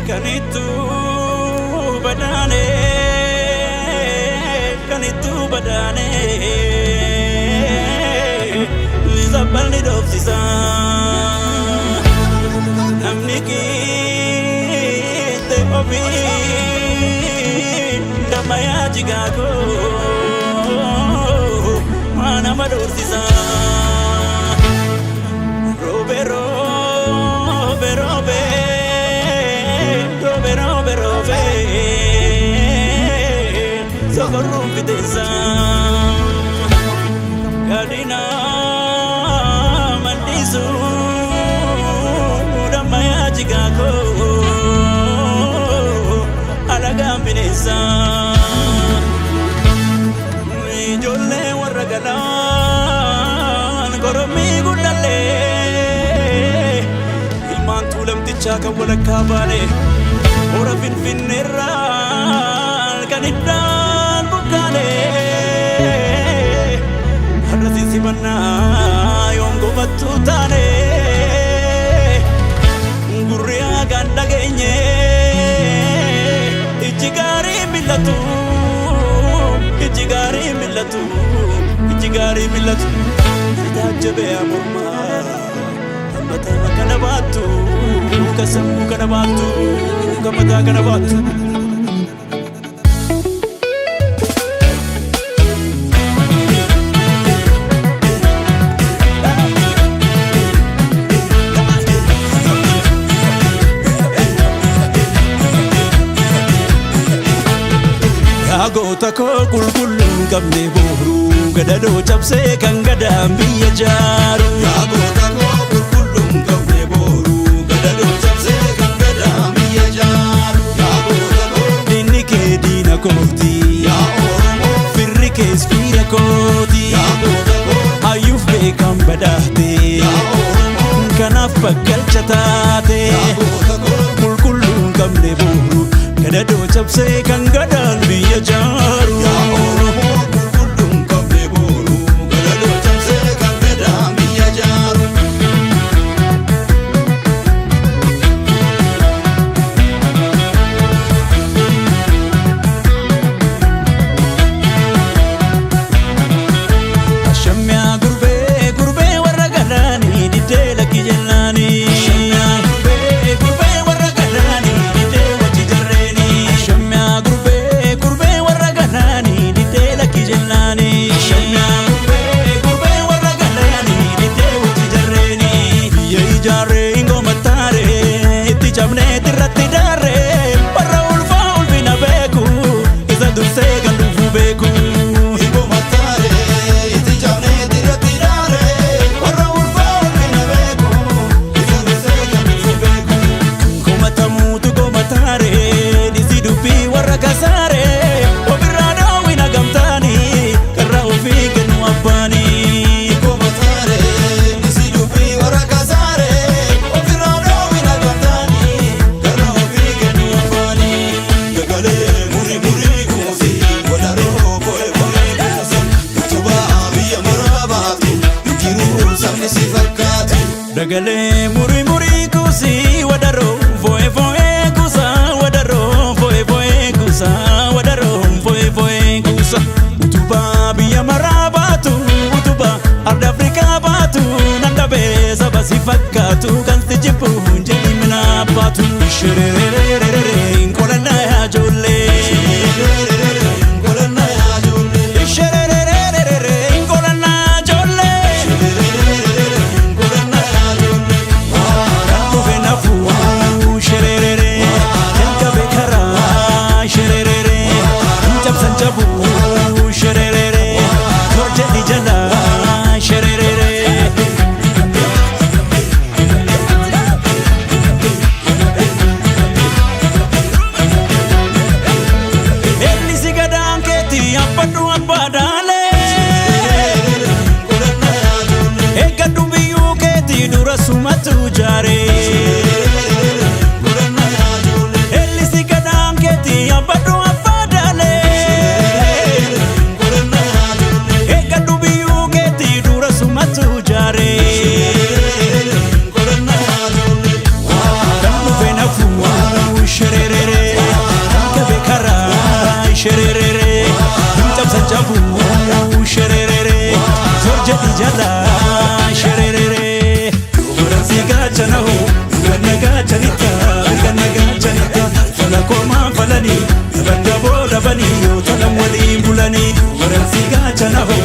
Kanittu badaane, kanittu badaane, zabbalni dhoofsisa. Namni qiixxe ofii dammayaa jigaagoo maa nama doorsisa. Roobe roobe roobe roobe roobe roobe sokorruun fiteensa. Gadina mandiisu dammayaa jigaagoo alagaan bineensa. Ijoollee warra galaan korommii gullallee ilmaan tuulamtichaa kan walakkaa baane hora finfinneerraa kan iddaan bukkaane har'a sisimannaa yoom gofattuu taane gurri hagaan dhageenye ijji gaarii mil'atu, ijji gaarii mil'atu, ijji gaarii mil'atu. Taajjabee mormaa hammataa kana baattu, ka sammuu kana baattu, ka mataa kana baattu. Yaa goota koo qulqulluun qabne booruu gadadoo cabsee kan gadaan biyya jaaru. Yaa goota koo qulqulluun qabne booruu gadadoo cabsee kan gadaan biyya jaaru. Yaa goota koo. Diinni kee diina kooti. Yaa Oromoo. Firri kees fiira kooti. Yaa goota koo. Hayyuuf beekan badhaate. Yaa Oromoo. Kanaaf bakkalcha taate. Yaa goota koo. Qulqulluun qabne booruu gadadoo cabsee kan gadaan biyya jaaru. Yaa Oromoo qulqulluun qabne booruu gadadoo cabsee kan gadaan biyya jaaru. Ashamyaa gurbee gurbee warra galaanii diddee lakki jennaanii. Ashamyaa gurbee gurbee warra galaanii diddee wajji jarreeni. Ashamyaa gurbee gurbee warra galaanii diddee lakki jennaanii. Ashamyaa gurbee gurbee warra galaanii diddee wajji jarreeni. Biyya ijaarree ingoomattaaree itti cabnee irratti daarree warra ulfaa ulfina beeku isa dursee kan dhufu beeku. Ibo mataaree itti cabnee irratti daaree warra ulfaa ulfina beeku isa dursee kan dhufu beeku. Komatamuutu komataaree dhisi dubbii warra kasaaree ofirraa dhoowwina gamtaanii karra ofii kennu abbaanii. Ibo mataaree isi dubbii warra kasaaree ofirraa dhoowwina gamtaanii karra ofii kennu afaanii. Gagalee muri muri kuusi wadaroo fo'e fo'e kuusi utubaa biyya maraa baatu jiruu sabni si fakkaatu. Dagalee murii murii kuusii wadaroo fo'e fo'e kuusaa wadaroo fo'e fo'e kuusaa wadaroo fo'e fo'e kuusaa utubaa biyya maraa baatu utubaa arda Afrikaa baatu nan dhabee saba si fakkaatu kan si jibbu jedhi mina baatu. Shirererererere qolanaa yaa ijoollee. Qolanna yaa ijoollee. Shirererererere qolanaa ijoollee. Qolanna yaa ijoollee. Dhufe nafuu shererere jalqabe karaa shererere cabsan cabuu shererere torjedhi jala shererere. Ellisi gadaan keetti abbadhu abbaadaalee. Qolanna yaa ijoollee. Eeggadhu biyyuu keetti dura sumatu jaaree. Qolanna yaa ijoollee. Ellisi gadaan keetti abbadhu abbaadaalee. Qolanna yaa ijoollee. Eeggadhu biyyuu keetti dura sumatu. galanii. Dubaran si gaachana hoo.